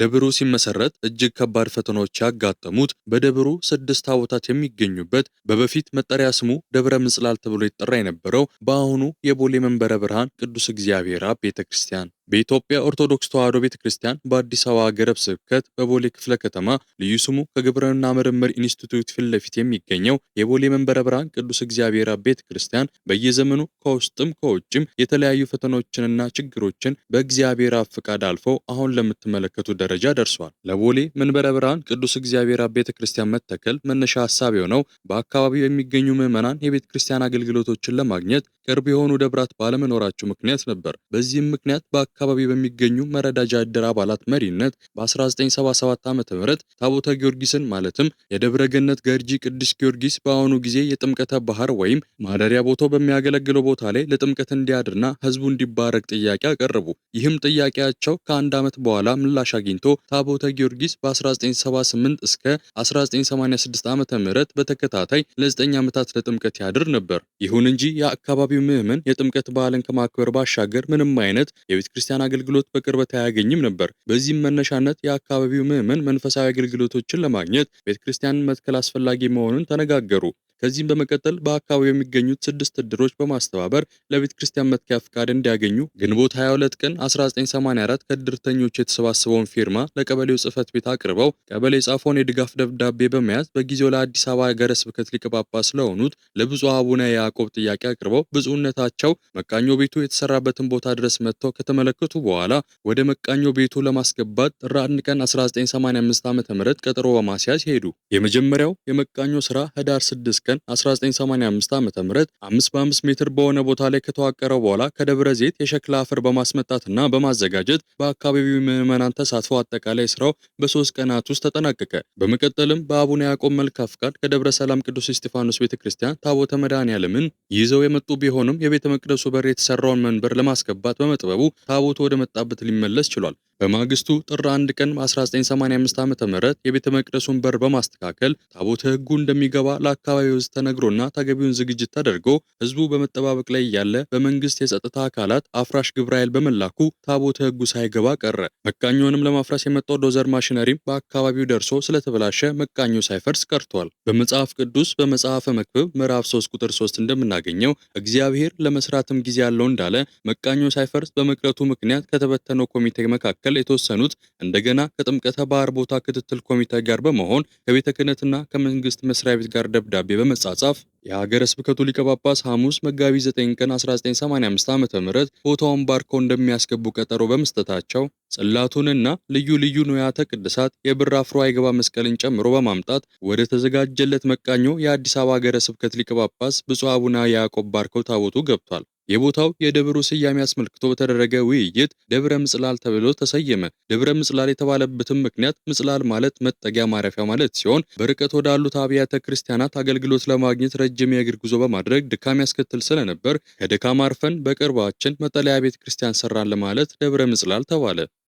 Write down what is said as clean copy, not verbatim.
ደብሩ ሲመሰረት እጅግ ከባድ ፈተናዎች ያጋጠሙት በደብሩ 6 ታቦታት የሚገኙበት በበፊት መጠሪያ ስሙ ደብረ ምጽላል ተብሎ ይጠራ የነበረው በአሁኑ የቦሌ መንበረ ብርሃን ቅዱስ እግዚአብሔር አብ ቤተክርስቲያን በኢትዮጵያ ኦርቶዶክስ ተዋሕዶ ቤተክርስቲያን በአዲስ አበባ ሀገረ ስብከት በቦሌ ክፍለ ከተማ ልዩ ስሙ ከግብርና ምርምር ኢንስቲትዩት ፊት ለፊት የሚገኘው የቦሌ መንበረ ብርሃን ቅዱስ እግዚአብሔር አብ ቤተክርስቲያን በየዘመኑ ከውስጥም ከውጭም የተለያዩ ፈተናዎችንና ችግሮችን በእግዚአብሔር አብ ፍቃድ አልፈው አሁን ለምትመለከቱ ደረጃ ደርሷል። ለቦሌ መንበረ ብርሃን ቅዱስ እግዚአብሔር አብ ቤተክርስቲያን መተከል መነሻ ሀሳብ የሆነው በአካባቢው የሚገኙ ምዕመናን የቤተክርስቲያን አገልግሎቶችን ለማግኘት ቅርብ የሆኑ ደብራት ባለመኖራቸው ምክንያት ነበር። በዚህም ምክንያት በአካባቢው በሚገኙ መረዳጃ እድር አባላት መሪነት በ1977 ዓ.ም ታቦተ ጊዮርጊስን ማለትም የደብረ ገነት ገርጂ ቅዱስ ጊዮርጊስ በአሁኑ ጊዜ የጥምቀተ ባህር ወይም ማደሪያ ቦታው በሚያገለግለው ቦታ ላይ ለጥምቀት እንዲያድርና ህዝቡ እንዲባረክ ጥያቄ አቀረቡ። ይህም ጥያቄያቸው ከአንድ ዓመት በኋላ ምላሽ አግኝቶ ታቦተ ጊዮርጊስ በ1978 እስከ 1986 ዓ.ም በተከታታይ ለ9 ዓመታት ለጥምቀት ያድር ነበር። ይሁን እንጂ የአካባቢው ምዕመን የጥምቀት በዓልን ከማክበር ባሻገር ምንም አይነት የቤተ ክርስቲያን አገልግሎት በቅርበት አያገኝም ነበር። በዚህም መነሻነት የአካባቢው ምዕመን መንፈሳዊ አገልግሎቶችን ለማግኘት ቤተ ክርስቲያንን መትከል አስፈላጊ መሆኑን ተነጋገሩ። ከዚህም በመቀጠል በአካባቢው የሚገኙት 6 እድሮች በማስተባበር ለቤተ ክርስቲያን መትከያ ፍቃድ እንዲያገኙ ግንቦት 22 ቀን 1984 ከእድርተኞች የተሰባሰበውን ፊርማ ለቀበሌው ጽሕፈት ቤት አቅርበው ቀበሌ የጻፈውን የድጋፍ ደብዳቤ በመያዝ በጊዜው ለአዲስ አበባ ሀገረ ስብከት ሊቀ ጳጳስ ለሆኑት ለብፁዕ አቡነ ያዕቆብ ጥያቄ አቅርበው ብፁዕነታቸው መቃኞ ቤቱ የተሰራበትን ቦታ ድረስ መጥተው ከተመለከቱ በኋላ ወደ መቃኞ ቤቱ ለማስገባት ጥር 1 ቀን 1985 ዓ.ም ቀጠሮ በማስያዝ ሄዱ። የመጀመሪያው የመቃኞ ስራ ህዳር 6 ቀን 1985 ዓ.ም 5 በ5 ሜትር በሆነ ቦታ ላይ ከተዋቀረው በኋላ ከደብረ ዘይት የሸክላ አፈር በማስመጣትና በማዘጋጀት በአካባቢው ምዕመናን ተሳትፎ አጠቃላይ ስራው በ3 ቀናት ውስጥ ተጠናቀቀ። በመቀጠልም በአቡነ ያዕቆብ መልካም ፍቃድ ከደብረ ሰላም ቅዱስ እስጢፋኖስ ቤተክርስቲያን ታቦተ መድኃኔዓለምን ይዘው የመጡ ቢሆንም የቤተ መቅደሱ በር የተሰራውን መንበር ለማስገባት በመጥበቡ ታቦቱ ወደ መጣበት ሊመለስ ችሏል። በማግስቱ ጥር 1 ቀን 1985 ዓ.ም የቤተ መቅደሱን በር በማስተካከል ታቦተ ሕጉ እንደሚገባ ለአካባቢው ሕዝብ ተነግሮና ተገቢውን ዝግጅት ተደርጎ ሕዝቡ በመጠባበቅ ላይ እያለ በመንግስት የጸጥታ አካላት አፍራሽ ግብረ ኃይል በመላኩ ታቦተ ሕጉ ሳይገባ ቀረ። መቃኞንም ለማፍረስ የመጣው ዶዘር ማሽነሪም በአካባቢው ደርሶ ስለተበላሸ መቃኞ ሳይፈርስ ቀርቷል። በመጽሐፍ ቅዱስ በመጽሐፈ መክብብ ምዕራፍ 3 ቁጥር 3 እንደምናገኘው እግዚአብሔር ለመስራትም ጊዜ ያለው እንዳለ መቃኞ ሳይፈርስ በመቅረቱ ምክንያት ከተበተነው ኮሚቴ መካከል የተወሰኑት እንደገና ከጥምቀተ ባህር ቦታ ክትትል ኮሚቴ ጋር በመሆን ከቤተ ክህነትና ከመንግስት መስሪያ ቤት ጋር ደብዳቤ በመጻጻፍ የሀገረ ስብከቱ ሊቀ ጳጳስ ሐሙስ መጋቢት 9 ቀን 1985 ዓ.ም ቦታውን ባርከው እንደሚያስገቡ ቀጠሮ በመስጠታቸው ጽላቱንና ልዩ ልዩ ንዋያተ ቅድሳት የብር አፍሮ አይገባ መስቀልን ጨምሮ በማምጣት ወደ ተዘጋጀለት መቃኞ የአዲስ አበባ ሀገረ ስብከት ሊቀ ጳጳስ ብፁዕ አቡነ ያዕቆብ ባርከው ታቦቱ ገብቷል። የቦታው የደብሩ ስያሜ አስመልክቶ በተደረገ ውይይት ደብረ ምጽላል ተብሎ ተሰየመ። ደብረ ምጽላል የተባለበትም ምክንያት ምጽላል ማለት መጠጊያ ማረፊያ ማለት ሲሆን በርቀት ወዳሉት አብያተ ክርስቲያናት አገልግሎት ለማግኘት ረጅም የእግር ጉዞ በማድረግ ድካም ያስከትል ስለነበር ከድካም አርፈን በቅርባችን መጠለያ ቤተ ክርስቲያን ሰራን ለማለት ደብረ ምጽላል ተባለ።